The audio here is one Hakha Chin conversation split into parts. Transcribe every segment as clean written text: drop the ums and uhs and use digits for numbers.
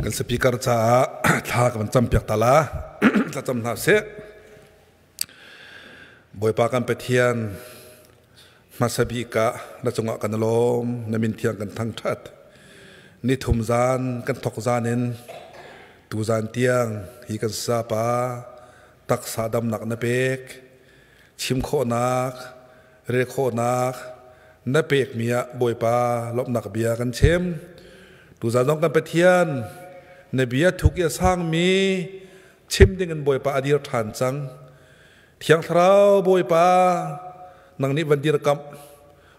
Kan speaker caah thla kan cam piak ta la. Thla cam hna sih. Bawipa kan Pathian hmasa bik ah na cungah kan lawm, na min thiang kan thangṭhat. Ni thum zan kan thok zan in tuzan tiang hi kan sapa taksa damnak na pek, chim khawhnak, rel khawhnak na pekmi ah Bawipa lawmhnak bia kan chim. Tuzan zong kan Pathian na bia thuk i a sangmi chim ding in Bawipa a dir ṭhan cang. Thiang Thlarau Bawipa nang nih van dirkamh,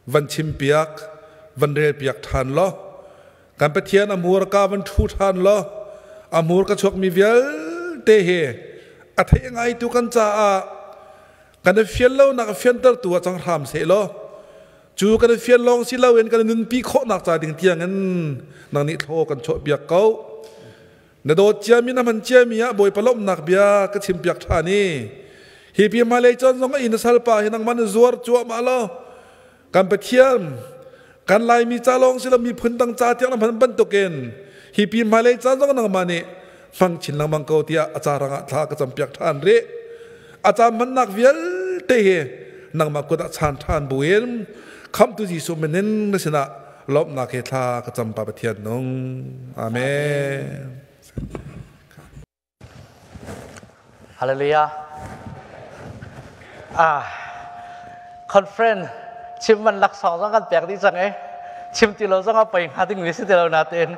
van chimpiak, van relpiak ṭhan law, kan Pathian a hmurka van ṭhu ṭhan law, a hmurka chuakmi vialte hi a theih ngaitu kan caah kan i fian lonak a fiantertu ah cang hram seh law, cu kan i fian lawng si loin kan i nunpi khawhnak ca ding tiangin nang nih thlaw kan chuahpiak ko. Na dawt ciami na hman ciami ah Bawipa lawmhnak bia ka chimpiak ṭhan i hi pi hmailei caan zong ah inn na salpa hi nangmah na zuar cuahmah lo. Kan Pathian, kan Laimi ca lawng si lo miphun dang ca tiang na hman bantukin hi pi hmailei caan zong nangmah nih hmang chin lengmang ko tiah a ca rangah thla ka campiak ṭhan rih. A ca hmannak vialte hi nangmah kut ah chan ṭhan buin Khamhtu Jesuh min in na sinah lawmhnak he thla ka cam pa Pathian nung. Amen. Hallelujah. Ah, conference chim man laksawng zong kan pek dih cang e. Chim ti lo zong a pei hnga ding mi si ti lo natein.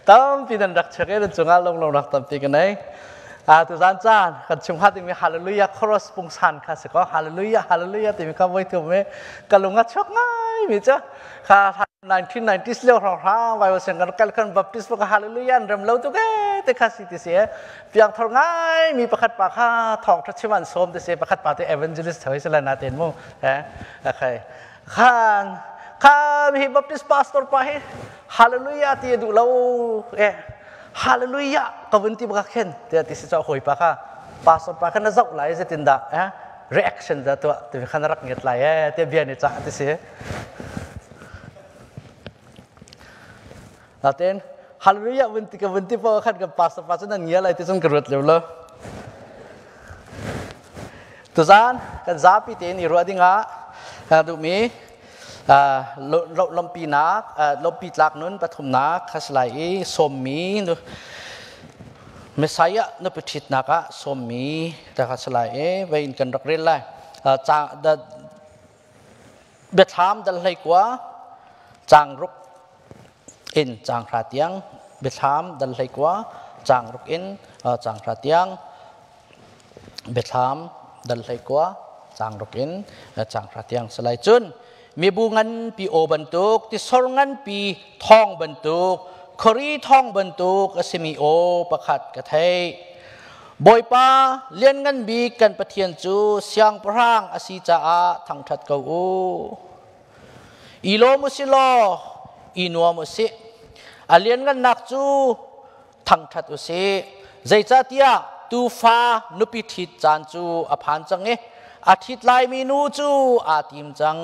Tampi nan rak check e nan cungah lunglawmnak tampi ka nei. Ah tuzan caan kan chim hnga dingmi hallelujah chorus pungsan kha si ko hallelujah hallelujah timi kha voi thum i ka lung a chuak ngai mi cu kha 1990s lio hrawng hrang Bible siang kan kal kan Baptist ka hallelujah an rem lo tuk e te kha si ti si e piang thor ngai mi pakhat pa kha thawng tha chim an som ti si pakhat pa te evangelist thoi sila na ten mu he okay khan kha hi Baptist pastor pa hi hallelujah ti duh lo e hallelujah ka vun ti baka khen te ti si cho hoi pa kha pastor pa kha na zoh lai zetin dah eh reaction da tuah ti kha na rak nget lai eh te bia ni cha ti si Naten hallelujah vun ti ka vun ti pa khan ka pastor pa cu nan ngia lai ti cun ka ruat leo lo tuzan kan zapi tein i ruah dingah ka duhmi lawmpinak lawmpi tlak nun pathumnak kha si lai i sawmmi Messiah nupi ṭhitnak ah sawmmi ta kha si lai i vein kan rak rel lai biathlam dal hlei kua cang ruk in cang hra tiang biathlam dal hlei kua cang ruk in cang hra tiang Biathlam dal 19 caang ruk in caang 9 tiang salai cun mibu nganpi aw bantuk tisor nganpi thawng bantuk khuari thawng bantuk a simi aw pakhat ka theih. Bawipa lianngan bik kan Pathian cu siangpahrang a si caah thangṭhat ko u. I lawm u si law i nuam u sih. A lianngannak cu thangṭhat u sih. Zeicahtiah tuufa nupi ṭhit caan cu a phan cang i a ṭhit laimi nu cu aa tim cang.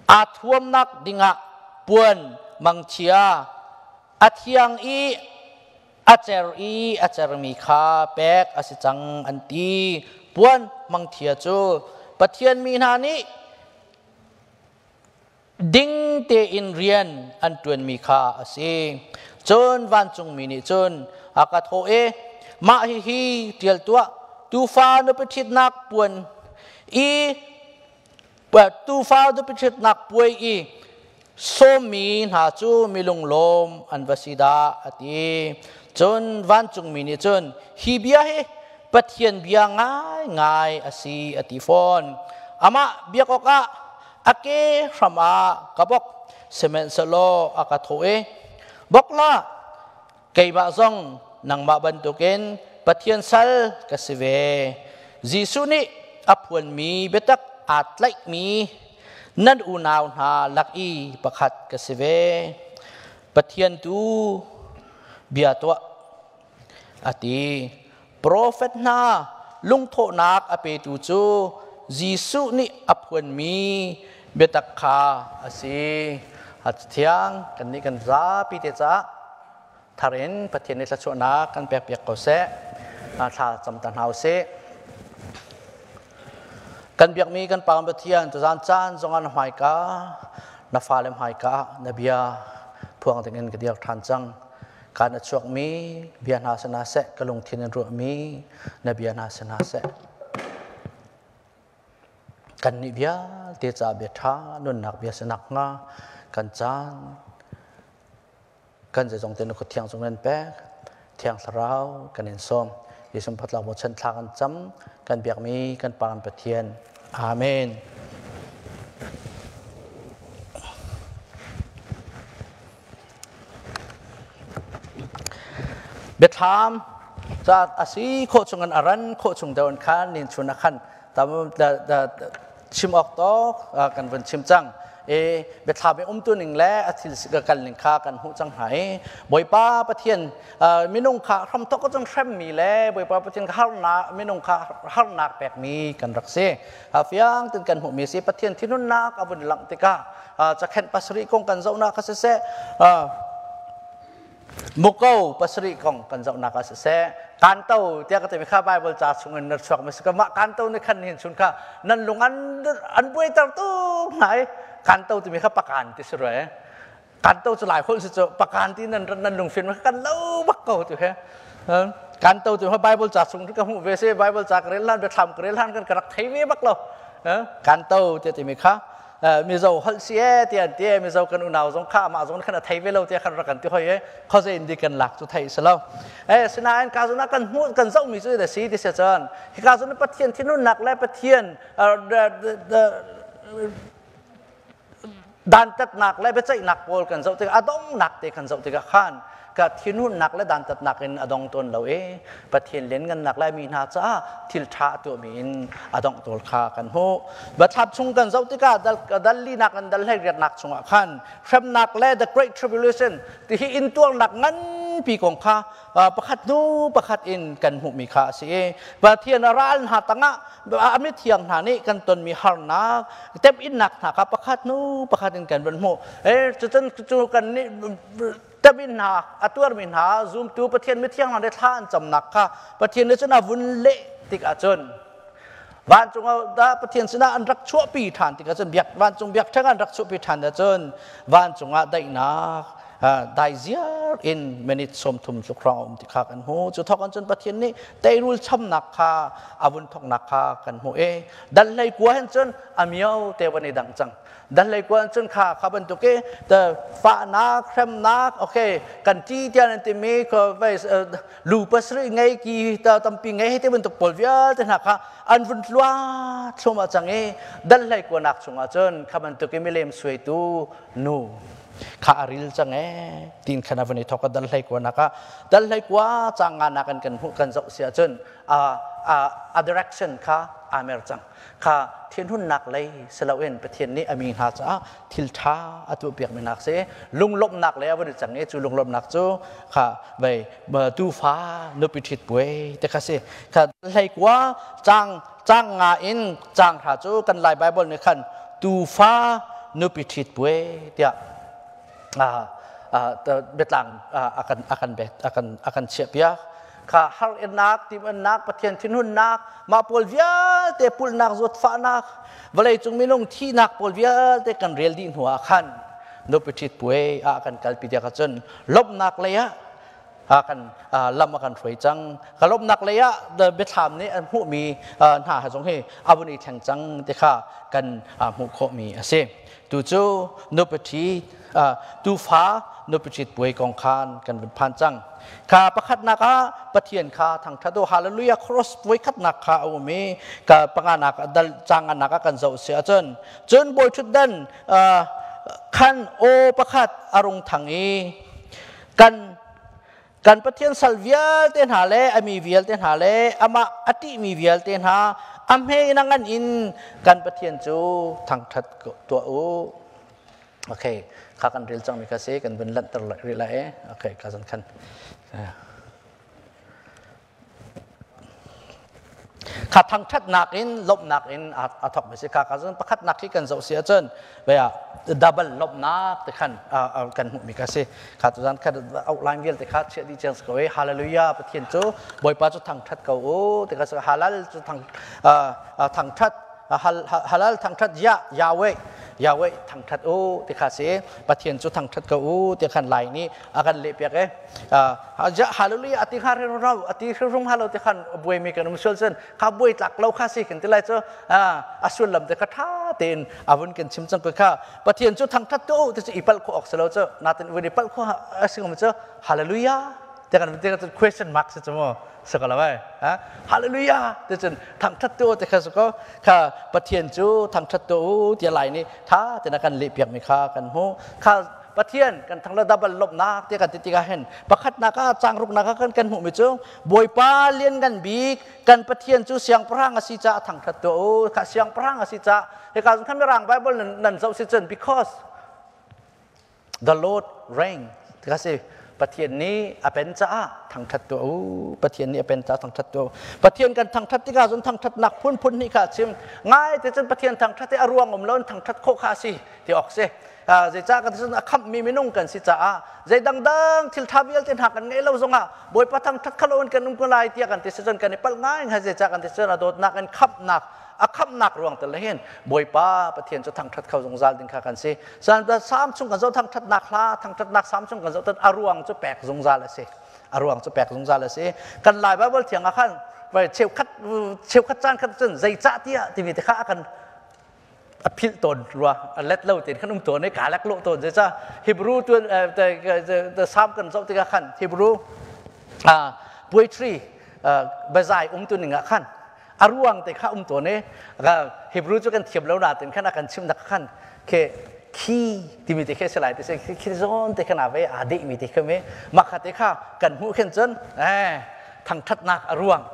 Aa thuamnak dingah puan mangchia a thiang i a cer i a cermi kha pek a si cang an ti. Puan mangthia cu Pathian mi hna nih ding tein rian an ṭuanmi kha a si. Cun vancungmi nih cun a ka thawh i, mah hihi ṭial tuah, tuufa nupi ṭhitnak puan i tuufa nupi ṭhitnak puai i sawmmi hna cu mi lunglawm an va si dah, a ti. Cun vancungmi nih cun, hi bia hi Pathian bia ngaingai a si, a ti fawn. Amah biak awkah a ke hram ah ka bok sihmanhsehlaw a ka thawh i bok hlah keimah zong nangmah bantukin Pathian sal ka si ve Jesuh nih a phuanmi biatak aa tlaihmi nan unau hna lak i pakhat ka si ve Pathian tu bia tuah a ti. Profet hna lungthawhnak a petu cu Jesuh nih a phuanmi biatak kha a si. A thiang kan nih kan zapi te caah thar in Pathian nih thluachuahnak kan pek piak ko seh. Thla cam ta hna usih. Kan biakmi kan Pa Pathian tuzaan caan zong ah na hmaika na fale hmaika na bia phuang dingin ka dir ṭhan cang. Kan a chuakmi bia hna si hna seh, ka lungthin in ruahmi na bia hna si hna seh. Kannih vialte ca bia ṭha nunnak bia si nakhnga kan caan kan zeizong te na kut thiang cung nan pek thiang thlarau kan in sawm Jesuh phatlak mo chan thla kan cam kan biakmi kan Pa kan Pathian Amen. Biathlam ca a si khawh chung in a ran khawh chung deuh in khan nin chun a khan tam chim awk tawk kan vun chim cang e biathlam i umtu ning le a thil kal ning kha kan hmuh cang hna i Bawipa Pathian minung kha hramthok cun hremmi le Bawipa Pathian harnak minung kha harnak pekmi kan rak si fiang tin kan hmuhmi si Pathian thinhunnak a vun langh tikah cakhenh pasarih kong kan zohnak kha siseh muko pasarih kong kan zohnak ah siseh kanto tiah ka timi kha Bible ca chung in na chuak mi si ka mah kanto ni khan hin chun kha nan lung an an buaiter tu ngai kanto timi kha pakan ti si rue kanto cu lai holh si cu pakan ti nan nan lungfin kan lo bak ko tu he kanto tu Bible ca chung ka hmuh ve si Bible ca ka rel lan biathlam ka rel lan kan ka rak thei ve bak lo kanto ti timi kha Mizo holh si e ti an ti Mizo kan unau zong kha amah zong khan a thei ve lo ti khan rak kan ti hoi e khoze in di kan lak cu thei si lo e sinain ka zuna kan hmuh kan zoh mi cu da si ti se cun hi ka zuna Pathian thinunnak le Pathian dantatnak le biaceihnak pawl kan zoh tikah a dongnak te kan zoh tikah khan ka thinhunnak le dantatnak in a dong tawn lo i Pathian lianngannak le mi hna caah thil ṭha a tuahmi in a dongh tawl kha kan hmuh. Biathlam chung kan zoh tikah dal, dal linak in dal hleiriatnak chungah khan hremnak le the great tribulation ti hi intuarnak nganpi kong kha pakhat hnu pakhat in kan hmuhmi kha a si i Pathian a ral hna tangah a mithiang hna nih kan tonmi harnak temhinnak hna kha pakhat hnu pakhat in kan van hmuh. E, cucun cu kan nih temhin hna a tuarmi hna zumtu Pathian mithiang hna nih thla an camnak kha Pathian nih cun a vun leh tik ahcun vancung ah Pathian sinah an rak chuahpi ṭhan tik ahcun biak vancung biakṭheng an rak chuahpi ṭhan ahcun vancung ah daihnak dai ziar in minute 30 tluk hrawng a um ti kha kan hmu cu thawk cun Pathian nih teirul chamnak kha a vun thawknak kha kan hmu i dal hlei kua hin cun a mio te van i dang cang dal hlei kua cun kha kha bantuk i fahnak hremnak okay kan ti tian an timi ko lu pasarih ngei ki tampi ngei hei te bantuk pawl vialte hna kha an vun tlua thlum cang i dal hlei kuanak chungah cun kha bantuk i milem suaitu nu kha a ril cang e tin khan a van i thok a dal hlei kua nak ah dal hlei kua cang nga nak kan kan hmuh kan zoh si ahcun a a a direction kha aa mer cang kha thinhunnak lei si loin Pathian nih a mi hna caah thil ṭha a tuahpiakmi nak si lunglawmhnak lei a van i cang i cu lunglawmhnak cu kha vei tufa nupi ṭhit puai te kha si kha hlei kua cang cang nga in cang hra cu kan Lai Bible nih khan tufa nupi ṭhit puai tiah biatlang a kan a kan a kan a kan chiahpiak kha har innak timannak Pathian thinhunnak mah pawl vialte pulhnak zawtfahnak vawlei cung minung thihnak pawl vialte kan rel dih hnu ah khan nupi ṭhit puai ah kan kalpi tiah cun lawmhnak lei ah kan lam a kan hruai cang ka lawmhnak lei ah biathlam nih an hmuhmi hna zong hi a vun i thleng cang ti kha kan hmuh khawhmi a si Tu cu nupi tufa nupi ṭhit puai kong khan kan vun phan cang. Kha pakhatnak ah Pathian kha thangṭhat u Hallelujah cross puai khatnak kha a um i ka panganak dal canganak ah kan zoh si ahcun cun bawi ṭhutdan khan aw pakhat a rung thang i kan kan Pathian sal vialte hna le a mi vialte hna le amah a ṭihmi vialte hna a hme in a ngan in kan Pathian cu thangṭhat tuah u. Okay, kha kan rel cangmi kha si kan vun lanhter rih lai e. Okay, ka zan khan. Kha thangṭhatnak in lawmhnak in a thawk mi si. Kha ka cun pakhatnak khi kan zoh si ahcun bia double lawmhnak te khan kan hmuh mi kha si. Kha tuzan kha outline vialte kha chiah dih ciang si ko i hallelujah, Pathian cu, Bawipa cu thangṭhat ko u ti kha si. Halal cu thangṭhat, halal thangṭhat, Yah, Yahweh, Yahweh thangṭhat u ti kha si. Pathian cu thangṭhat ko u ti khan Lai nih a kan leh piak e. Hallelujah ati kha rau ati hrum halo ti khan buai mi kan um sual cun kha buai tlak lo kha si kan ti lai cu. A sullam te kha tha tein avun kan chim cang ko kha. Pathian cu thangṭhat ko u ti cu ipal kho ok selo cu natin vun ipal kho asingom cu hallelujah te kan te kan question mark si chu mu sakala mai ha. Hallelujah te cun thangṭhat tu te kha ko kha. Pathian cu thangṭhat tu ti lai ni tha te na kan leh piak mi kha kan hmu kha. Pathian kan thang la double lawmhnak te kan ti tikah hin pakhatnak ah chang ruknak ah kan hmuh mi cu Bawipa lian ngan bik kan Pathian cu siangpahrang a si caah thangṭhat tu u. Kha siangpahrang a si caah hika zong khan Mirang Bible nan zoh si cun because the Lord reign ti si. Pathian nih a pen caah thangṭhat tu u. Pathian nih a pen caah thangṭhat tu. Pathian kan thangṭhat tikah cun thangṭhatnak phunphun nih kha chim ngai te cun Pathian thangṭhat i a ruang um lo in thangṭhat khawh kha si ti awk si. Zeicah kan cun a khamhmi minung kan si caah zei dangdang thil ṭha vialte hna kan ngeih lo zongah Bawipa thangṭhat kha lo in kan um ko lai tiah kan ti si cun kan i palh ngai ngai. Zeicah kan ti cun a dawtnak in khamhnak, a khamhnak ruang te le hin Bawipa Pathian cu thangṭhat kho zungzal ding kha kan si. Salm chung kan zoh, thangṭhatnak hla, thangṭhatnak salm chung kan zoh tan a ruang cu pek zungzal a si, a ruang cu pek zungzal a si. Kan Lai Bible thiang ah khan vai cheukhat cheukhat caan khat cun zeicah tiah timi te kha a kan a philh tawn rua, a let lo tein khan um tawn i ka lek lo tawn. Zeicah Hebrew tuan Salm kan zoh tikah khan Hebrew poetry biazai um tu ning ah khan a ruang te kha um tawn i Hebrew cu kan thiam lo natin khan a kan chimnak khan ke khi timi te khi si lai te si khi zawn te khan a ve aa deh mi te kha me makha te kha kan hmuh khin cun thangthatnak a ruang,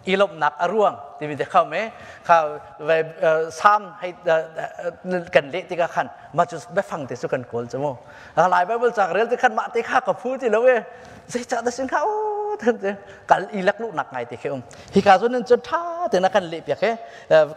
i lawmhnak a ruang timi te kha me kha ve. Salm hei kan leh tikah khan mah cu biafang te cu kan kawl cu mu. Lai Bible ca rel te khan mah te kha ka phu ti lo e, zeicah dah sin kha o kal i lak luhnak ngai te khi um. Hika zawn in cun ṭha tein a kan leh piak he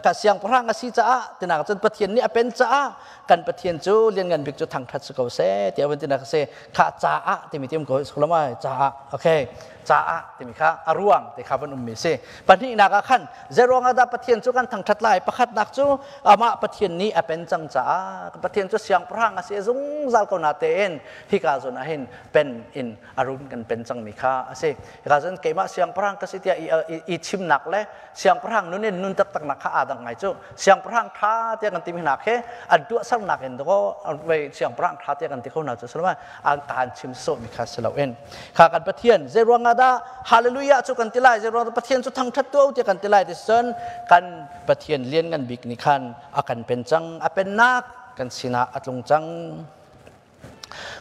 ka siangpahrang a si caah tinak cun Pathian nih a pen caah kan Pathian cu lianngan bik cu thangṭhat si ko seh tiah vun tinak si kha. Caah timi ti um ko lamai caah, okay, caah timi kha a ruang te kha van ummi si. Pahnihnak ah khan zeiruang ah dah Pathian cu kan thangṭhat lai? Pakhatnak cu amah Pathian nih a pen cang caah. Pathian cu siangpahrang a si zungzal ko na tein hika zawn ah hin pen in a run kan pen cangmi kha a si. Hika cun keimah siangpahrang ka si tiah i chimnak le siangpahrang nun in nun taktaknak kha aa dang ngai cu. Siangpahrang ṭha tiah kan timi hna khi an tuahsernak in dakaw siangpahrang ṭha tiah kan ti kho hna cu salama an kaan chim sawhmi kha si loin kha kan Pathian zeiruang ah dah hallelujah cu kan ti lai, zeiruang dah Pathian cu thangṭhat tu tiah kan ti lai ti cun kan Pathian lian ngan bik nih khan a kan pen cang, a pennak kan sinah a tlung cang.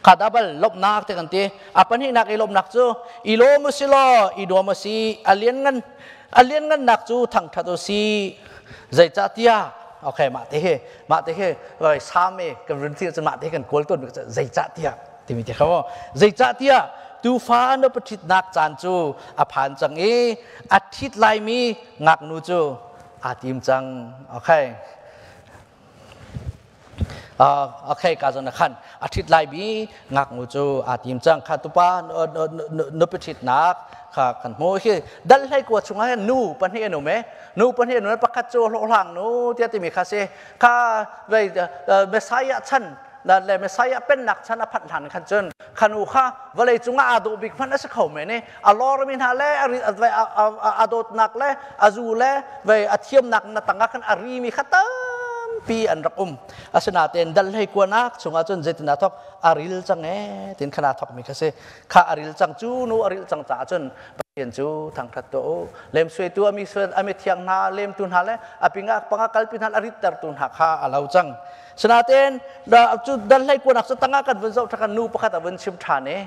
Kha dabal lawmhnak te kan ti. A pahnihnak i lawmhnak cu i lawm u si law i nuam u si, a lianngan a lianngannak cu thangṭhat u si, zeicahtiah, okay, mah te hi mah te hi vai same kan run ti cun mah te kan kawl tawn. Zeicahtiah timi te kha, zeicahtiah tuufa na paṭhitnak caan cu a phan cang i a ṭhit laimi ngaknu cu aa tim cang. Okay, okay, ka zon khan a ṭhit lai mi ngaknu cu aa tim cang kha. Tupa nupi ṭhitnak kha kan hmu hi dal hlei kua chungah hin nu pahnih an um e. Nu pahnih an um. Pakhat cu hlawhhlang nu tiah timi kha si kha. Vei Messiah chan le Messiah pennak chan a phanh hlan khan cun khanu kha vawlei cungah aa dawh bik hmanh a si kho men i a lormi hna le a dawtnak le a zu le vei a thiamnak na tangah khan a rimi kha tampi an rak um. Asinain dal hlei kuanak chungah cun zeitin aa thok? A ril cang e tin khan aa thokmi kha si kha. A ril cang cu nu a ril cang caah cun Pathian cu thangṭhat tuah u. Lemsuaitu ami ami thiang hna lemtu hna le a pingah panga kalpi hna a rittertu hna kha a lo cang. Sinain cu dal hlei kuanak cu tangah kan vun zoh ṭhan, nu pakhat a vun chim ṭhan i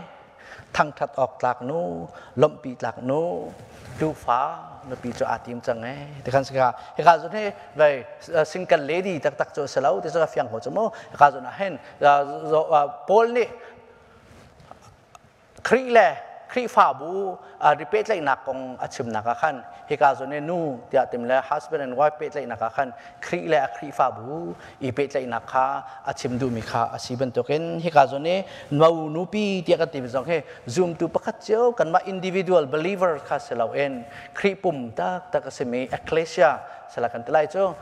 thangṭhat awk tlak nu, lawmhpi tlak nu, tuufa nupi cu aa tim cang e ti khan sika. Hika zun hi vai single lady taktak cu a si lo ti cu fiang ko cu mu. Hika zun ah hin Paul nih Khrih le Khrihfabu ri pehtlaihnak kong a chimnak ah khan hika zawn i nu tiah tim le husband and wife pehtlaihnak ah khan Khrih le a Khrihfabu i pehtlaihnak kha a chim duhmi kha a si bantukin hika zawn i no nupi tiah kan timi zong hi zumtu pakhat cio kanmah individual believer kha si loin Khrih pum taktak a simi ecclesia sala kan ti lai cu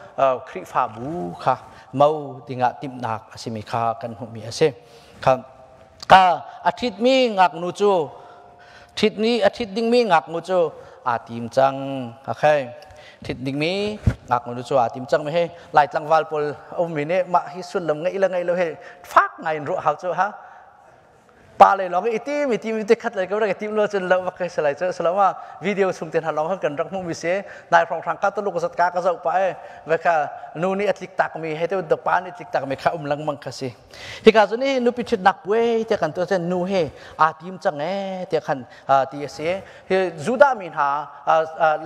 Khrihfabu kha mo dingah timhnak a simi kha kan hmuhmi a si. Kha a ṭhitmi ngaknu cu ṭhitni a ṭhit dingmi ngaknu cu aa tim cang. Okay. Ṭhit dingmi ngaknu cu aa tim cang mi hi Lai tlangval pawl ummi nih mah hi sullam ngeih le ngeih lo hi fak ngai in ruah hau cu ha. Pa le lawng i tim i tim te khat lai ko rak tim lo cun lo bak kai salai cu salama video chung te hna lawng kan rak hmuh mi si nai hrong hrang ka tuluk zat ka ka zoh pa e ve kha nu nih a tlik tak mi he te pa nih tlik tak mi kha um lengmang kha si. Hika cun hi nupi ṭhitnak puai tiah kan tuah cun nu he aa tim cang ee tiah khan ti a si. Hi Judah mi hna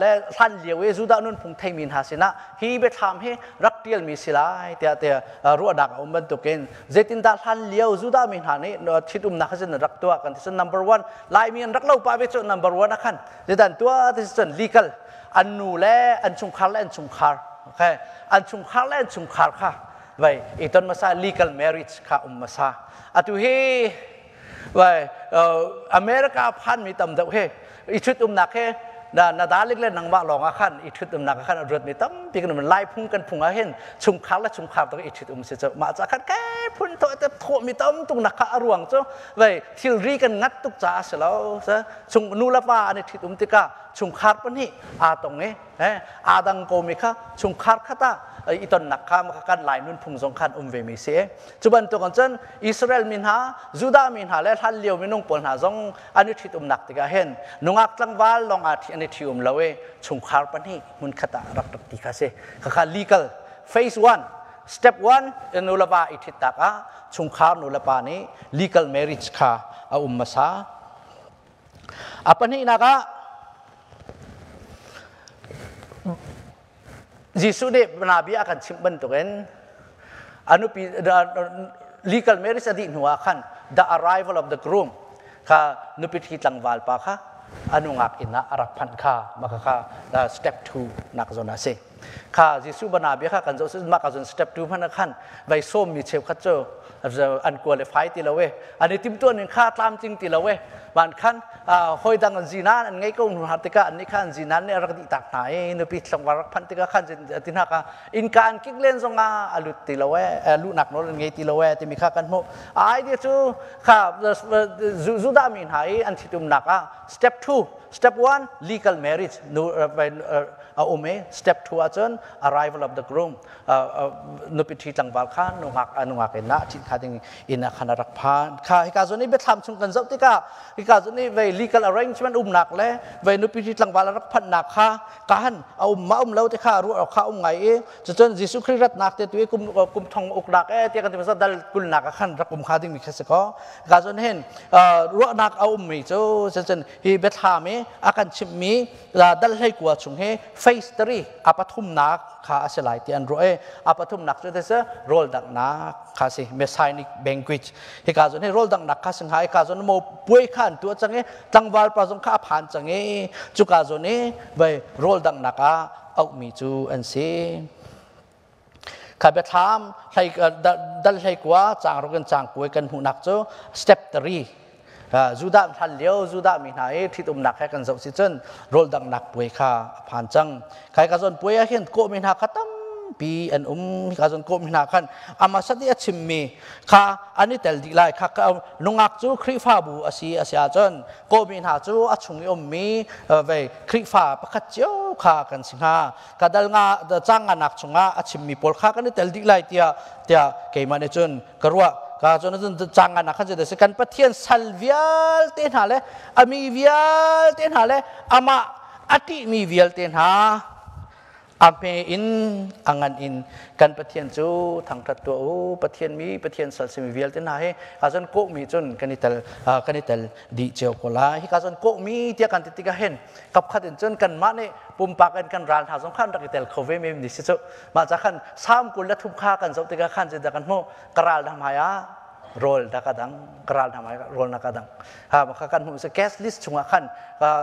le hlan lio i Judah nunphung theimi hna sinah hi biathlam hi rak ṭialmi si lai tiah tiah ruahnak a um bantukin zeitindah hlan lio Judah mi hna nih ṭhitumnak hi cun rak tuah kan ti cun number one Laimi an rak lo pah ve cu number one ah khan zeidah an tuah ti cun legal an nu le an chungkhar le an chungkhar okay an chungkhar le an chungkhar kha vai i ton hmasa legal marriage kha um hmasa atu hi vai America phan mi tam deuh he i thut umnak he na na dalik le nangmah lawng ah khan i thut umnak ah khan a ruat mi tampi kan um lai phung kan phung ah hin chungkhar le chungkhar to i thut um si cu mah ca khan ke phun to te thawh mi tam tuk nak kha a ruang cu vai thilri kan ngat tuk ca a si lo chung nu le pa an i thit um tikah chungkhar pahnih aa tong i aa dang ko mi kha chungkhar khat ah i tonnak kha kan Lai nunphung zong khan um ve mi si. Cu bantuk in cun Israel mi hna, Judah mi hna le hlan lio minung pawl hna zong an i ṭhitumnak tikah hin nungak tlangval lawng ah an i ṭhium lo i chungkhar pahnih hmun khat ah rak rak ti kha si. Khakha legal phase one step one nu le pa i ṭhittak ah chungkhar nu le pa nih legal marriage kha a um hmasa. A pahnihnak ah Jesuh nih bia a kan chimh bantukin a nupi legal marriage a dih hnu ah khan the arrival of the groom kha nupi ṭhi tlangval pa kha a nungak inn ah a rak phanh kha mah kha step 2 nak zawn a si. Kha Jesuh bana bia kha kan zoh mah ka zon step 2 hmanh khan vai sawm mi cheukhat cu an qualify ti lo e an i timtuan in kha tlamtling ti lo e van khan hoi dang an zinan an ngei ko nu har tikah an nih khan zinan nih a rak dih tak hna i nupi tlangval rak phanh tikah khan ti hna ka innka an kik len zong ah a lut ti lo e luhnak nawl an ngei ti lo e timi kha kan hmuh idea cu kha Judah mi hna i an thitumnak ah step 2 step 1 legal marriage nu a um i step 2 ahcun arrival of the groom nupi ṭhi tlangval kha nungak nungak in ah ṭhit kha ding in ah khan a rak phan kha hika zawn i biathlam chung kan zoh tikah hika zawn i vei legal arrangement umnak le vei nupi ṭhi tlangval a rak phanhnak kha ka han a um ma um lo te kha ruah kha um ngai i cucun Jesuh Khrih ratnak te tu i kum kum thong uknak e tiah kan ti dal kulnak ah khan rak um kha ding mi kha si ko ka zawn hin ruahnak a um mi cu cucun hi biathlam i a kan chimhmi dal hlei kua chung hi phase 3 a pathumnak kha a si lai ti an ruah i a pathumnak cu te rawl danghnak kha si messianic banquet hika zon hi rawl danghnak kha sing hai ka zon mo puai kha an tuah cang i tlangval pa zong kha a phan cang i cuka zon i vai rawl danghnak ah auhmi cu an si kha biathlam hlei dal hlei kua chang ruk in chang kuai kan hmuhnak cu step 3 Judah hlan lio Judah mi hna i ṭhitumnak he kan zoh si cun rawl danghnak puai kha a phan cang kai ka zawn puai ah hin kawh mi hna kha tampi an um ka zawn kawh mi hna khan ama sat i a chimmi kha an i tel dih lai kha nungak cu Khrihfabu a si a si ahcun kawh mi hna cu a chung i ummi vei Khrihfa pakhat cio kha kan si hnga ka dal nga cang nga nak chungah a chimmi pawl kha kan i tel dih lai tiah tiah keimah nih cun ka ruah ka cun cun cang nga nak khan si kan Pathian sal vialte hna le ami vialte hna le amah a ṭihmi vialte hna a hme in a ngan in kan Pathian cu thangṭhat tuah u Pathian mi Pathian sal simi vialte hna hi ka cun kawhmi cun kan i tel kan i tel dih cio ko lai hi ka cun kawhmi tiah kan ti tikah hin kapkhat in cun kanmah nih pumpak in kan ral hna zong khan rak i tel kho ve mi si cu mah ca khan Salm 23 kha kan zoh tikah khan zeidah kan hmuh ka ral hna hmai ah Rol da ka dang karal na mai rol na ka dang ha ma kha kan hmu se guest list chungah khan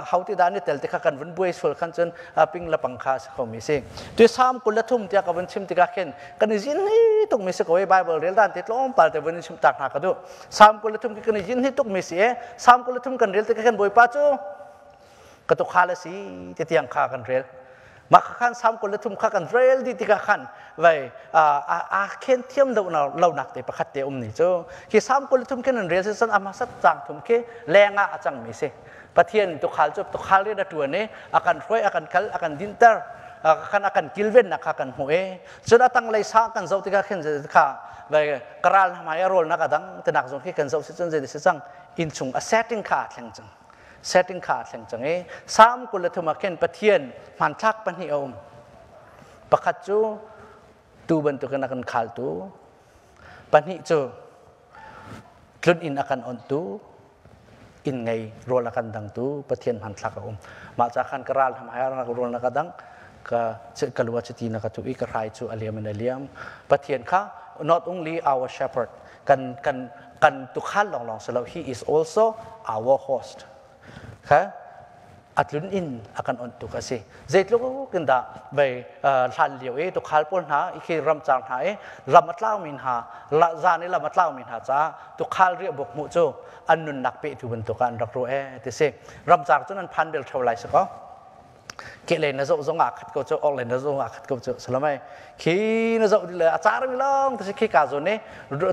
how ti da ni tel te kha kan vun buai sul khan chun ping la pang kha se khomi si tu sam kul la thum tia ka vun chim tika khen kan jin hi tuk mi se ko Bible rel dan te tlom pal te vun chim tak na ka du sam kul la thum ki kan jin hi tuk mi si e sam kul la thum kan rel te khan boipa chu ka tu khal si ti tiang kha kan rel ma khan sam kul le thum kha kan rel di tika khan vai a khen thiam lo na lo nak te pakhat te um ni chu khi sam kul le thum khen an rel se san ama sat chang thum khi lenga a chang mi se Pathian tu khal chu tu khal re da tuan e akan hruai akan kal akan dinter khan akan kilven na kha kan hmu e chun atang lei sa kan zo tika khen kha vai karal na mai rol na ka dang te nak zong khi kan zo si chun je si chang in chung a setting kha thleng chang setting kha thleng cang i Salm 23 ah khin Pathian hmanthlak pahnih a um. Pakhat cu tuu bantukin a kan khaltu, pahnih cu tlun inn a kan onhtu, inn ngei rawl a kan dangtu Pathian hmanthlak a um. Mah ca khan ka ral hna hai rawl na ka dang, ka ka lua chiti na ka tu i ka hrai cu a liam in a liam. Pathian kha not only our shepherd, kan kan kan tukhal lawnglawng si lo, he is also our host. Kha atlun in akan on tuk asi. Zeitluk in dah vei hlan lio i tukhal pawl hna i ram cang hna i ram a tlau mi hna zan i lam a tlau mi hna ca tukhal riah buk hmuh cu an nunnak pe tu bantuk an rak ru e ti si. Ram cang cun an phan bel theo lai si ko. Ke le na zoh zong ah khat ko cu ok le na zong ah khat ko cu salamai khi na zoh le a car mi long te khi ka zon ni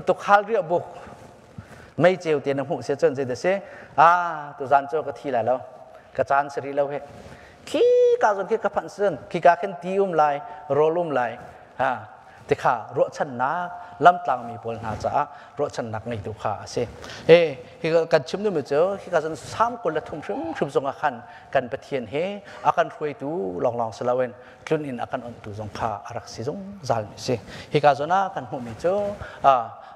tukhal riah buk mei ceu te na hmuh sia cun zei da si a tu zan cu ka thi lai lo ka caan sari lo he khi ka zon khi ka phanh sun khi ka khin ti um lai rol um lai ha ti kha ruahchannak lamtlangmi pawl hna caah ruahchannak ngeitu kha a si. E hi kan chim duhmi cu hi ka cun Salm 23 hrimhrim zongah khan kan Pathian he a kan hruaitu lawnglawng si loin tlun in a kan onhtu zong kha a rak si zungzal mi si. Hi ka zawn ah kan hmuhmi cu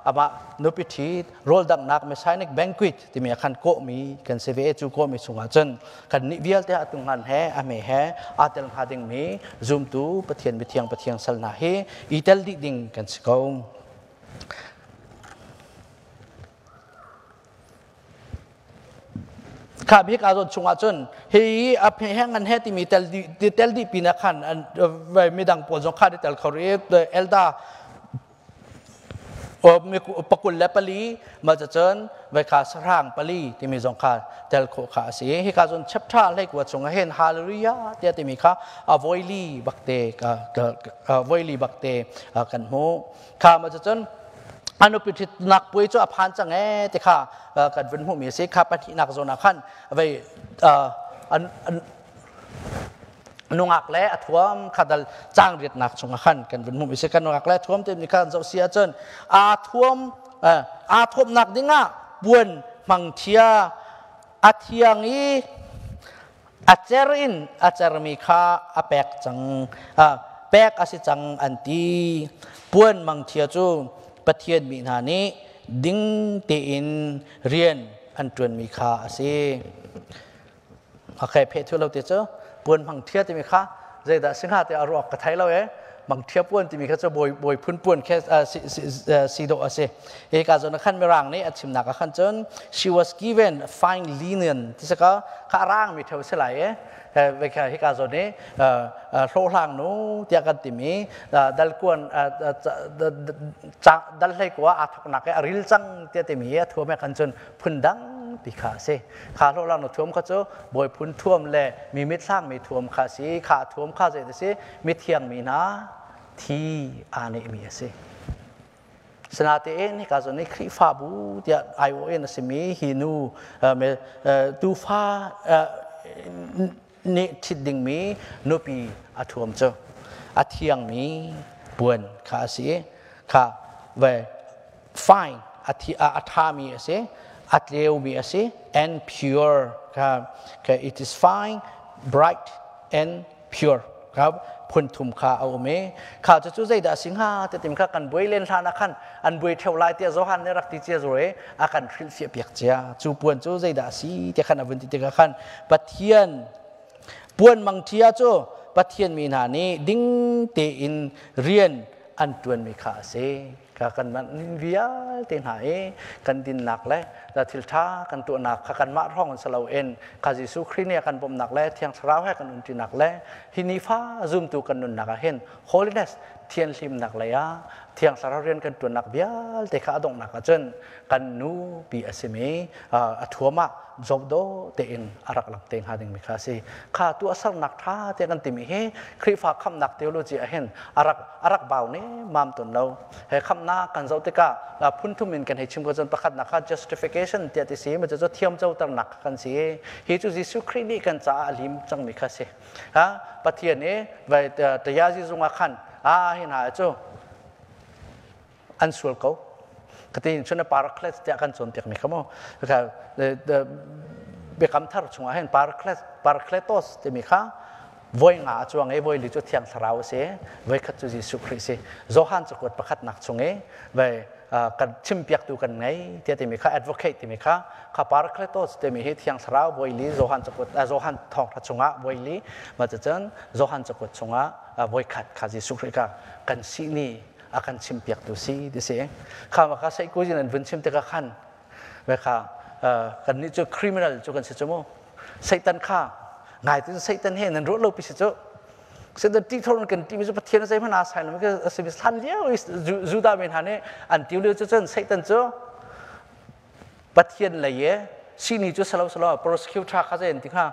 amah nupi ṭhit rawldanghnak Messianic banquet timi ah khan kawhmi kan si ve. Cu kawhmi chungah cun kan nih vialte a tunghan he a me he aa tel hnga dingmi zumtu Pathian mithiang Pathian sal hna hi i tel dih ding kan si ko. Kha bik a zawn chungah cun hi a phe he ngan he timi tel di tel dih pinah khan midang pawl zong kha tel kho ri elda 24 mah cun vai kha sahrang pali timi zong kha tel khawh kha a si. Hika cun chapter 19 chungah hin hallelujah tiah timi kha a voili bakte voili bakte kan hmuh. Kha mah cun anupi ṭhitnak puai cu a phan cang ee ti kha kan vun hmuhmi a si. Kha pahnihnak zawn ah khan vei nungak le a thuam kha dal cang riatnak chungah khan kan vun hmuh mi si. Kan nungak le a thuam te mi khan zoh si ahcun aa thuam aa thuamnak dingah puan hmangthia a thiang i a cer in a cermi kha a pek cang pek a si cang an ti. Puan mangthia cu Pathian mi hna nih ding tein rian an ṭuanmi kha a si. Okay, phe thu lo te cu puan mang thia timi kha zeidah si hnga te a ruak ka thei lo e. Mang thia puan timi kha cu bawi bawi phun puan khe si dawh a si. Hi ka zawn khan mirang nih a chimnak ah khan cun she was given fine linen ti saka kha rang mi theu si lai e. Ve kha hi ka zawn i hlawhhlang nu tiah kan timi dal kuan dal hlei kua aa thoknak e a ril cang tiah timi a thuam he khan cun phun dang pi kha a si. Kha hlawhlang nu thuam kha cu bawi phun thuam le mi mitthlang mi thuam kha a si. Kha thuam kha zei a si? Mithiang mi hna thi aa nehmi a si. Sinatein hika zawn i Khrihfabu tiah aiawh in a simi hi nu tuufa nih ṭhit dingmi nupi a thuam cu a thiangmi puan kha a si i kha ve fine a ṭhami a si, a tleumi a si, and pure kha. It is fine, bright and pure kha phun thum kha a um i kha cu zeidah a si hnga ti tim kha kan buai len hlan ah khan an buai theo lai tiah Johan nih rak ti cia zure a kan hrilhfiah piak cia. Cu puan cu zeidah a si ti khan a vun ti tikah khan Pathian puan mangṭhia cu Pathian mi hna nih ding tein rian an ṭuanmi kha a si. Ka kan man vialte hna i kan dinnak le thil ṭha kan tuahnak kha kanmah hrawng in si loin kha Jesuh Khrih nih a kan bawmhnak le Thiang Thlarau he kan umṭinak le hi nifa zumtu kan nunnak ah hin holiness thianhlimnak lei ah Thiang Thlarau rian kan ṭuannak vialte kha a donghnak ah cun kan nu pi a simi a thuam ah job dawh tein a rak lang te hnga dingmi kha a si. Kha tuahsernak ṭha te kan timi hi Khrihfa khamhnak theology ah hin a rak a rak bau ne mam ton lo. He khamhnak kan zoh tikah phun thum in kan hei chim ko cun pakhatnak kha justification tiah ti si ma cu thiam coternak kha kan si. Hi cu Jesuh Khrih nih kan caah a lim cangmi kha si. Ha Pathian i vai tayazi zung ah khan a hi hna cu an sual ko katin chun paraclete tiah kan cawnpiak mi kha mu biakam thar chungah hin parakletos timi kha voi nga a cuang i voi li cu thiang thlarau a si voi khat cu Jesuh Khrih si Johan cakuat pakhatnak chung i vai kan chimpiaktu kan ngei tiah timi kha advocate timi kha kha parakletos timi hi thiang thlarau voi li Johan cakuat Johan thawngtha chungah voi li ma cun Johan cakuat chungah voi khat kha Jesuh Khrih kha kan si ni a kan chimpiaktu si ti si kha ma kha sei ku jin an vun chim tikah khan ve kha kan nih cu criminal cu kan si cu mu Satan kha ngai tin Satan he nan ruah lo pi si cu Satan ti thor kan ti mi cu Pathian zei hmanh a sai lo ke si hlan lio Judah mi hna nih an tiu lio cu cun Satan cu Pathian lei e sini cu salo salo prosecutor kha zei an ti kha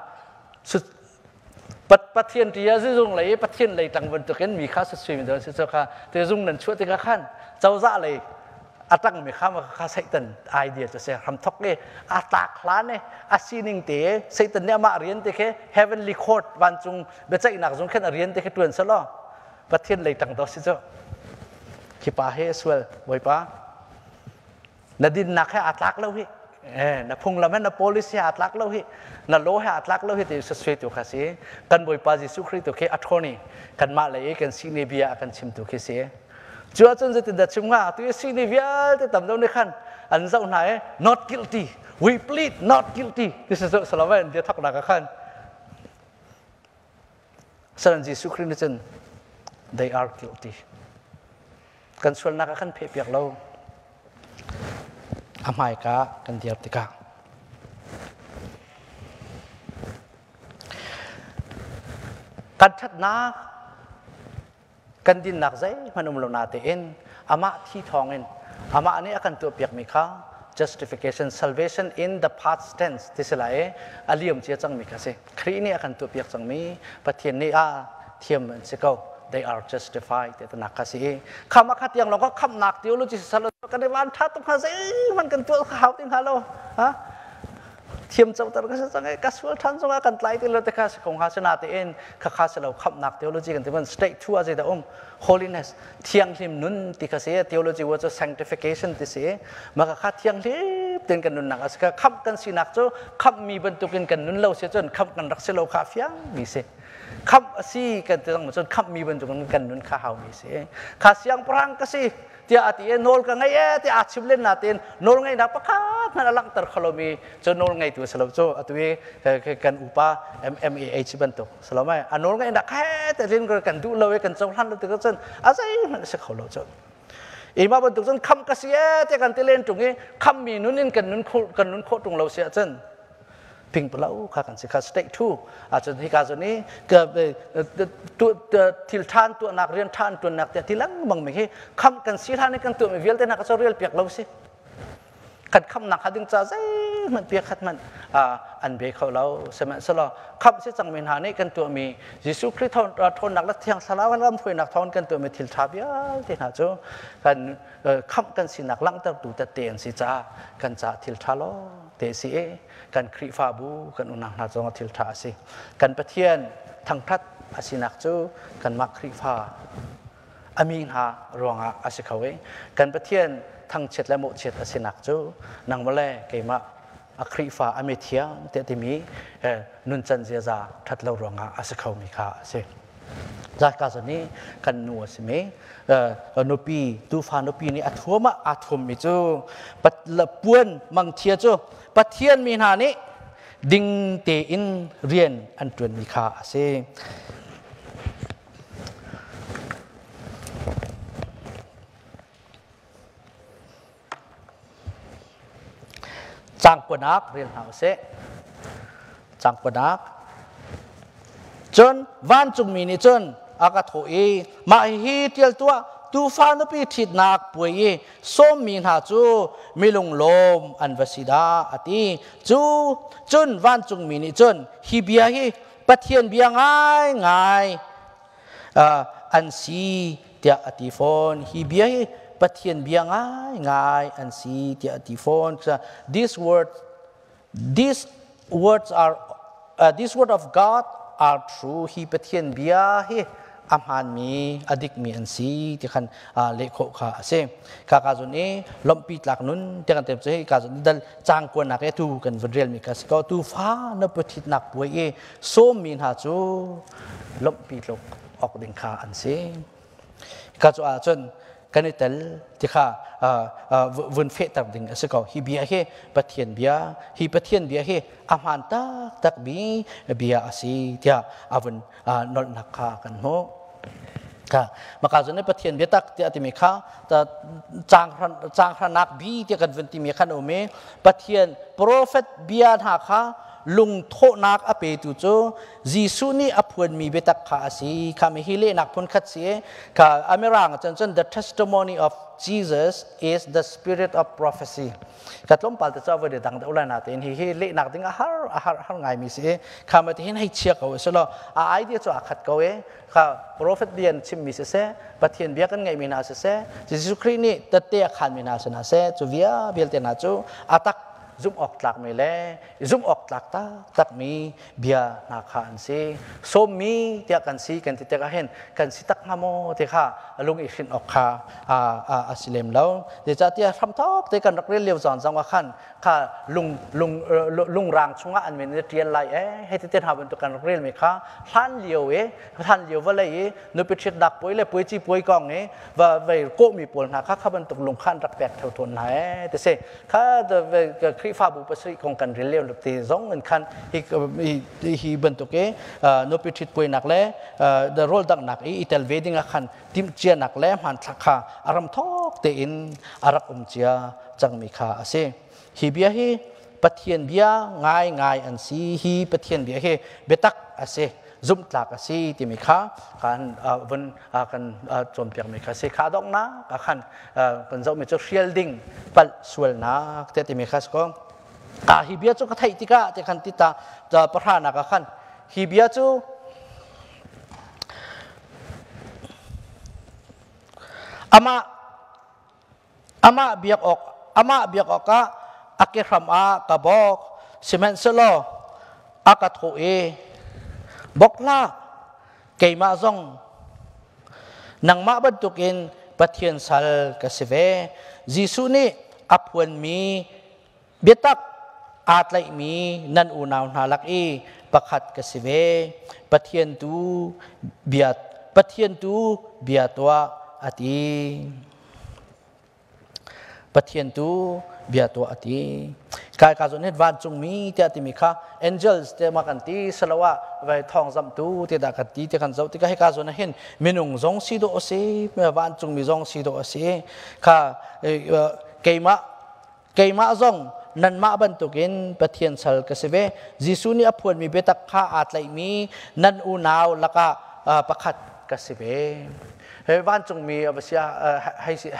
Pathian ṭih ah zizung lei i Pathian lei ṭang bantukin mi kha sui mi si cu kha te zung nan chuah tikah khan cozah lei a ṭangmi kha kha Satan idea cu si hramthok i a tlak hlan i a sining te Satan nih amah rian te khi heavenly court vancung biaceihnak zung khin a rian te khi ṭuan selaw Pathian lei ṭang dawh si cu khi pa he sual Bawipa na dinnak he aa tlak lo hi na phunglam he na policy he aa tlak lo hi na law he aa tlak lo hi ti sasui tu kha si kan Bawipa Jesuh Khrih tu khi a ṭhawn i kanmah lei i kan sihni bia a kan chimtu khi si cu ahcun zeitin dah chim hnga tu i sihni vialte tam deuh nih khan an zoh hna i not guilty we plead not guilty ti si zoh salawai an bia thoknak ah khan salan Jesuh Khrih nih cun they are guilty kan sualnak a kan phehpiak lo a hmaika kan dir tikah kan ṭhatnak kan dinnak zeihmanh um lo na tein amah thi thawngin amah nih a kan tuahpiakmi kha justification salvation in the past tense ti si lai i a liam cia cangmi kha si Khrih nih a kan tuahpiak cangmi Pathian nih a thiam an si ko they are justified ti nak kha si i khama kha tiang lawng ka khamnak theology sal kan i van tha tuk hnga zeihmanh kan tuah kha hau ti hnga lo ha thiam coter ka si cang i ka sual than zongah kan tlai ti lo te kha si ko hnga sina tein kha kha si lo khamnak theology kan ti man state thu a zei um holiness thianghlim nun ti kha si theology wa cu sanctification ti si mah kha thianghlim ten kan nunnak a si kha khamh kan sinak cu khamhmi bantukin kan nun lo si cun khamh kan rak si lo kha fiang mi si khamh a si kan ti cang cun khamhmi bantukin kan nun kha hau mi si kha siangpahrang ka si tiah a ti i nawl ka ngei e tiah aa chim len nain nawl ngeihnak pakhat hmanh a langhter kho lomi cu nawl ngeitu a si lo cu atu i kan upa MMAH bantuk si lo mai a nawl ngeihnak he te rin kan duh lo i kan cohlan lo tikah cun a zeihmanh a si kho lo cu ima bantuk cun kham ka si e tiah kan ti len ṭung i khammi nun in kan nun khawh kan nun khawh ṭung lo si ahcun pingpalo kha kan si kha state thu ahcun hika zawn i thil ṭhan tuahnak rian ṭhan tuannak tiah ti lengmang mi hi kham kan si hlan i kan tuahmi vialte hna ka cu rial piak lo si kan khamnak kha ding ca zeihmanh piak khat hmanh an be kho lo sihmanhsehlaw khamh si cangmi hna nih kan tuahmi Jesuh Khrih ṭhawnnak le Thiang Thlarau lam hruainak thawng kan tuahmi thil ṭha vialte hna cu kan khamh kan sinak langhtertu tette an si caah kan caah thil ṭha lo te si i kan Khrihfabu kan unau hna zong thil ṭha a si kan Pathian thangṭhat a sinak cu kanmah Khrihfa a mi hna ruangah a si kho i kan Pathian thangchiat le mawhchiat a sinak cu nangmah le keimah a Khrihfa a mi thiang tiah timi nuncan ziaza ṭhat lo ruangah a si khomi kha a si. Zaka zawn i kan nu a simi nupi tufa nupi nih a thuam ah aa thuammi cu puan mangthia cu Pathian mi hna nih ding tein rian an ṭuanmi kha a si. Cang kuanak rel hna usih. Cang kuanak. Cun vancungmi nih cun a ka thawh i, mah hihi ṭial tuah, tuufa nupi ṭhitnak puai i sawmmi hna cu milunglawm an va si dah, a ti. Cu cun vancungmi nih cun hi bia hi Pathian bia ngaingai an si tiah a ti fawn. Hi bia hi Pathian bia ngaingai an si tiah a ti fawn. This word These words are this word of God are true. Hi Pathian bia hi a hmaanmi, a dikmi an si ti khan leh khawh kha a si. Kha ka zun i lawmhpi tlak nun ti kan tem cu hi ka zun dal cang kuanak e tu kan vun relmi kha si ko. Tu fa na puthitnak puai i sawmmi hna cu lawmhpi tluk awk ding kha an si. Ka cu ahcun kan i tel ti kha vun fehter ding a si ko. Hi bia hi Pathian bia, hi Pathian bia hi a hmaan taktak mi bia a si tiah a vun nolhnak kha kan hmuh. Kha maka zun Pathian bia tak tiah timi kha caanghranak bi tiah kan vun timi khan um i Pathian profet bia hna kha lungthawhnak a petu cu Jesuh nih a phuanmi biatak kha a si. Kha mi hi lehnak phun khat si. Kha Amirang cun cun the testimony of Jesus is the spirit of prophecy. Ka tlawmpal te cu voi dang deuh lai na tein hi hi lehnak ding a har a har har ngai mi si. Kha ma ti hin hei chia ko si lo. A idea cu a khat ko e. Kha prophet bia chim mi si seh, Pathian bia kan ngeih mi hna si seh, Jesuh Khrih nih tette a khan mi hna si hna seh, cu via vialte hna cu a tak zumh awk tlak mi le zumh awk tlak taktak mi bia hna kha an si. Sawmmi tiah kan si kan ti tikah hin kan si tak hnga maw ti kha lung i hrinh awk kha a si lem lo. Zeicahtiah hramthawk te kan rak rel lio zong zong ah khan kha lung lung lungrang chungah an min in ṭial lai e hei ti te hna bantuk kan rak relmi kha hlan lio i hlan lio vawlei i nupi ṭhitnak puai le puai ci puai kong i va vei kawhmi pawl hna kha kha bantuk lung kha an rak pek theo tawn hna e ti si. Kha Khrihfabu pasarih kong kan rel lio te zong in khan hi hi bantuk i nupi ṭhit puainak le the rawl danghnak i i tel ve ding ah khan timhcianak le hmanthlak kha a ram thawk tein a rak um cia cangmi kha a si. Hi bia hi Pathian bia ngai ngai an si. Hi Pathian bia hi biatak a si, zumhtlak a si timi kha kan vun kan cawnpiakmi kha si. Kha donghnak ah khan kan zohmi cu hrial ding palh sualnak te timi kha si ko. Hi bia cu ka theih tikah te khan tita pahranak ah khan hi bia cu amah Amah biak awk amah biak awkah a kehram ah ka bawk. Sihmanhsehlaw a ka thawh i, Bawk hlah, keimah zong nangmah bantukin Pathian sal ka si ve. Jesuh nih a phuanmi biatak aa tlaihmi nan unau hna lak i pakhat ka si ve. Pathian tu bia Pathian tu bia tuah, a ti. Pathian tu bia tuah a ti. Kai ka zon vancungmi tiah timi kha angels te ma kan ti saloah vai thawng zamtu te dah kan ti te kan zoh tikah hika zawn ah hin minung zong si dawh a si, vancungmi zong si dawh a si. Kha keimah keimah zong nanmah bantukin Pathian sal ka si ve. Jesuh nih a phuanmi biatak kha aa tlaihmi nan unau lakah pakhat ka si ve. He vancungmi a va sia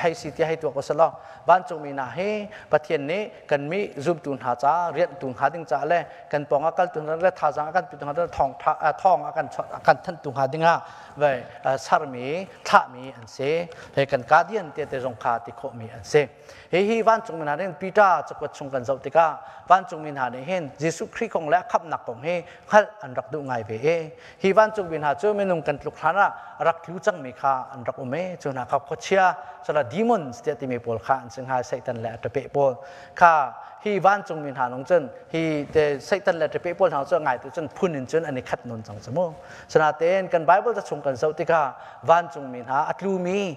hei si ti hei tuak ko selaw vancungmi hna hi Pathian nih kan mi zumtu hna ca rianhtu hnga ding ca le kan pawng ah kaltu hna le thazaang a kan pitu hna thawng thawng a kan kan thanhtu hnga ding ah vai sarmi thlahmi an si. He kan guardian te te zong kha ti khawhmi an si. Hihi vancungmi hna nih Peter cakuat chung kan zoh tikah vancungmi hna nih hin Jesuh Khrih kong le a khamhnak kong hi hngalh an rak duh ngai ve i hi vancungmi hna cu minung kan tluk hlan ah rak tlu cangmi kha an rak um i cu hna kha khuachia cala demons tiah timi pawl kha an si hnga. Satan le a ṭapeh pawl kha hi vancungmi hna nung cun hi te Satan le ṭapeh pawl hna cu ngai tu cun phun in cun an i khat nawn cang cu mu. Sinain kan Bible ca chung kan zoh tikah vancungmi hna a tlumi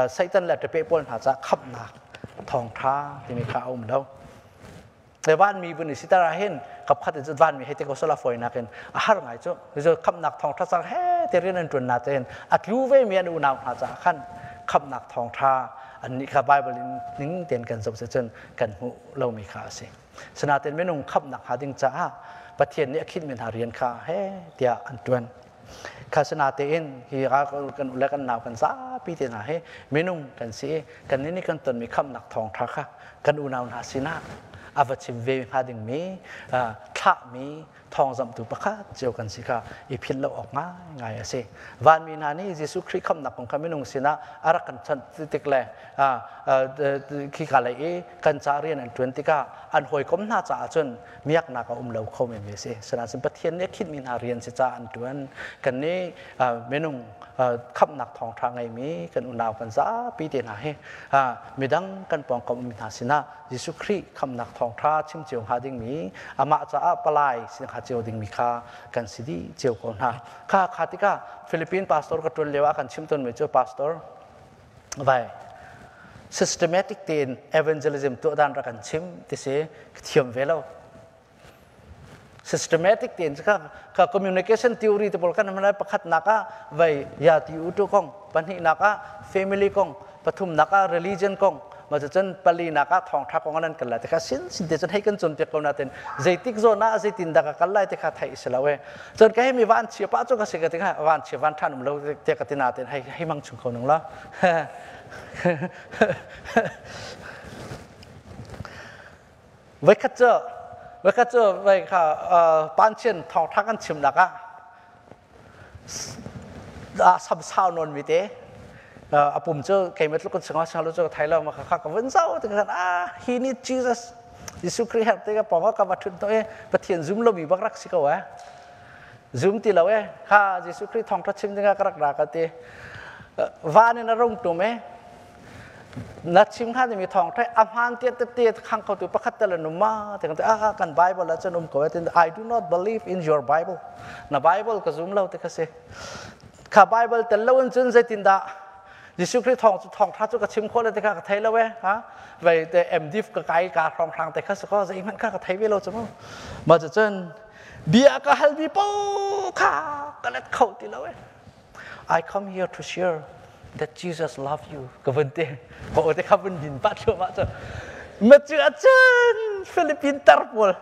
Satan le ṭapeh pawl hna caah khamhnak thawngṭha timi kha a um lo. Le vanmi vun i sitar ah hin kapkhat in cun vanmi hei te ko sala fawinak in a har ngai cu. Cu khamhnak thawngṭha cang he te rian an ṭuan na tein a tlu ve mi an unau hna caah khan khamhnak thawngṭha Annih kha Bible in ning tein kan zoh cun kan hmuh lomi kha a si. Sinain minung khamhnak hnga ding caah Pathian nih a khinhmi hna rian kha he tiah an ṭuan. Kha sinatein hi kan u le kan nau kan zapi te hna hi minung kan si i kan nih kan tonmi khamhnak thawngṭha kha kan unau hna sinah a va chim ve hnga dingmi thlahmi thawngzamhtu pakhat cio kan si kha i philh lo awk ngaingai a si. Vanmi hna nih Jesuh Khrih khamhnak kong kha minung sinah a rak kan chanh tik le khika lei i kan ca rian an ṭuan tikah an hawikom hna caah cun miaknak a um lo kho men mi a si. Sinain Pathian nih a khinhmi hna rian si caah an ṭuan. Kan nih minung khamhnak thawngṭha ngeimi kan unau kan zapi te hna hi midang kan pawngkam ummi hna sinah Jesuh Khrih khamhnak thawngṭha chim cio hnga dingmi amah caah palai si hnga cio dingmi kha kan si dih cio ko hna. Kha kha tikah Philippine pastor ka ṭuan lio ah kan chim tawnmi cu pastor vai systematic tein evangelism tuah dan rak kan chim ti si ka thiam ve lo. Systematic tein ka ka communication theory te pawl kan hman lai. Pakhatnak ah vai ya ti u tu kong, pahnihnak ah family kong, pathumnak ah religion kong, ma cun palinak ah thawngtha kong an kan lai te kha sin sin te cun hei kan cawnpiak ko natin zeitik zawn ah zeitin dah ka kal lai te kha theih si lo e. Cun ka hei mi van chia pa cu ka si ka ti kha van chia van than um lo te ka ti natin hei hei mang chung ko nung la Voikhat cu voikhat cu voi kha panchian thawngtha kan chimnak ah samsau nawn mi te a pum cu keimah tluk kan singah singah cu thai lo ma kha ka vun zau te khan ah he need Jesus, Jesuh Khrih herh te ka pawng ka va thut to e. Pathian zum lo mi bak rak si ko e, zum ti lo e. Kha Jesuh Khrih thawngtha chim dingah ka rak ra ka ti. Van in a rung tum e, na chim hnga dingmi thawng ṭhai a hmaan tiah tete khang khotu pakhat tal an um ma te kan ah kan Bible ah cun um ko tin. I do not believe in your Bible, na Bible ka zum lo te kha si. Kha Bible tel lo in cun zeitindah Jesuh Khrih thawng cu thawngṭha cu ka chim khawh le te kha ka thei lo e. Ha vei te MDiv ka kai ka hrong hrang te kha si ko, zeihmanh kha ka thei ve lo cu mu. Ma cu cun bia ka hal mi po kha ka let kho ti lo e. I come here to share that Jesus love you ka vun ti ko te kha vun din pa thluahmah cu ma cu acun Philippine tar pawl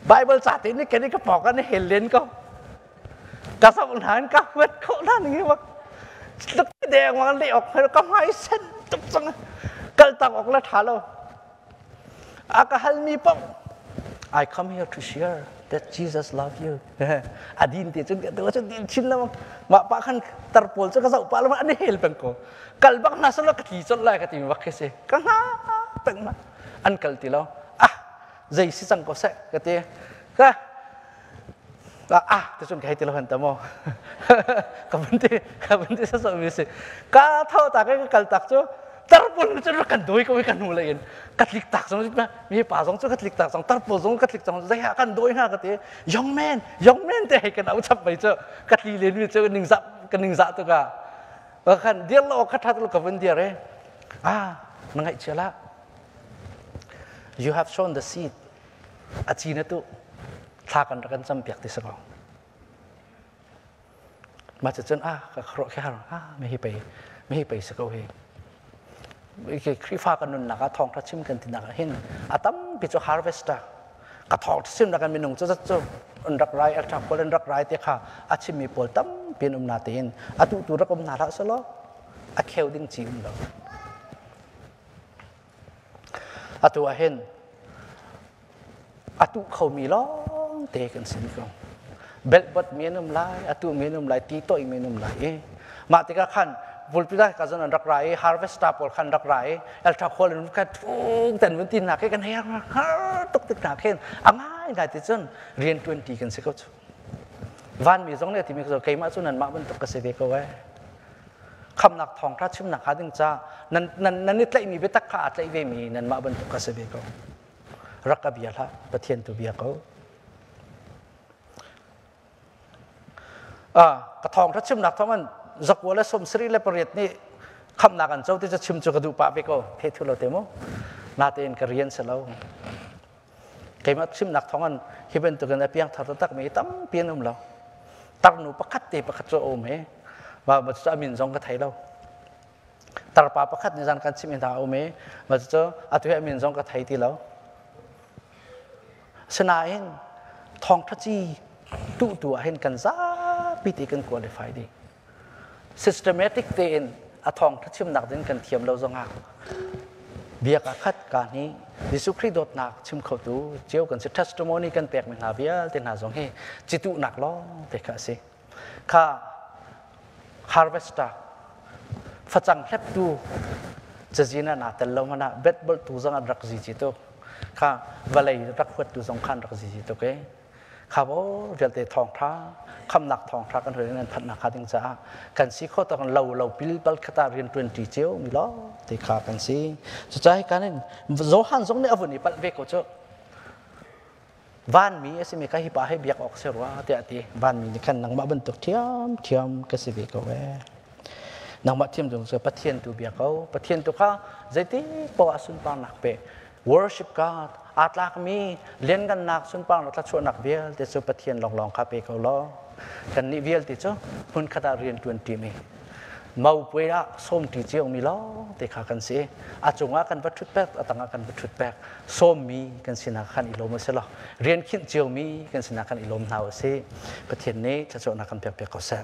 Bible ca te ni kan ka pok an hel len ko ka sok hna ka huat kho na ni wak tuk deng wang le ok ka hmai sen tuk chang kal tak ok la tha lo a ka hal mi pong I come here to share that Jesus love you. Adin te cun tu cun din chin lamang mah pa khan tar pawl cu ka zoh pa lamang an hel peng ko. Kal bak na sala ka tli chol lai ka ti bak khi si ka nga peng ma an kal ti lo. Ah, zei si cang ko seh ka ti ka. Ah, te cun ka hei ti lo han ta mo ka vun ti, ka vun ti sa mi si ka tho ta ka kal tak cu tarpul cu kan doi ko kan hnu le in ka tlik tak zong mi pa zong cu ka tlik tak zong tarpul zong ka tlik zong zei ha kan doi hna ka ti. Young man, young man te hei kan au chap bai cu ka tli len mi cu ning za ka ning za tu ka khan dir lo ka that lo ka vun dir e. Ah, na ngaih chia la, you have sown the seed, a ci na tu thla kan rak kan cam piak ti sako. Ma cu cun ah ka khuaruah khi har ah me hi pei me hi pei si ko hi. Khrihfa kan nunnak ah thawngṭha chim kan tinak ah hin a tampi cu harvester ka thawngṭha chim nak minung cu zat cu an rak rai alṭha pawl an rak rai te kha a chimmi pawl tampi an um na tein atu tu rak um hna hlah selaw a kheu ding ci um lo. Atu ah hin atu khomi lawng te kan sin ko. Belhbot mi an um lai, atu mi an um lai, ti toih mi an um lai i mah tikah khan vulpi ka zon an rak ra i harvester pawl khan rak ra i eltha khual in khan thung ten vun tin hna khi kan her har tuk tik hna khin a ngai ngai ti cun rian tuan ti kan si ko cu. Vanmi zong nih a timi cu keimah cu nanmah bantuk ka si ve ko ee. Khamnak thawngṭha chimnak hnga ding ca nan nan nan i tlaihmi biatak kha aa tlaih vemi nanmah bantuk ka si ve ko. Rak ka bia hlah, Pathian tu bia ko. Ah, ka thawngṭha chimnak thawng in 298 nih khamnak an co ti cu chim cu ka duh pah ve ko. Phe thu lo te mu. Natein ka rian si lo. Keimah chimnak thawng in hi bantukin a piangthar taktak mi tampi an um lo. Tarnu pakhat te pakhat cu a um he. Ma ma cu a min zong ka thei lo. Tarpa pakhat nih zan kan chim in a um i ma cu atu hi min zong ka thei ti lo. Sinain thawngtha ci tuh tu ah hin kan zapi ti kan qualify dih. Systematic tein a thawngtha chimnak ding kan thiam lo zongah biak ah khat ka ni Jesuh Khrih dawtnak chim khotu cio kan si. Testimony kan pekmi hna vialte hna zong hi cituhnak lawng te kha a si. Kha harvester facang hleptu cazin ah naa tel lo hmanh ah bet bolhtu zong an rak zizi tuk. Kha vawlei rak huattu zong khan rak zizi tuk i kha bo vialte thawngtha khamnak thawngtha kan hoi nan phanhnak kha ding caah kan si kho tak lo lo pil bal khata rian tuan ti cio mi lo te kha kan si. Cucaah kan in Johan zong nih avun i palh ve ko cu. Vanmi a simi kha hi pa hi biak awk si rua tiah ti. Vanmi nih khan nangmah bantuk thiam thiam ka si ve ko ee, nangmah thiam cung cu Pathian tu bia ko, Pathian tu kha zeiti poah ah sunparnak pe, worship God. Aa tlakmi lianngannak, sunparnak, thluachuahnak vialte cu Pathian lawnglawng kha pe ko law kannih vialte cu hmunkhat ah rian ṭuan ṭimi maupuai ah sawmṭi ciomi lawng te kha kan si. A cungah kan va ṭhut pek, a tangah kan va ṭhut pek, sawmmi kan sinak khan i lawm a si lo, rian khinh ciomi kan sinak khan i lawm hna u sih. Pathian nih thluachuahnak kan pek piak ko seh.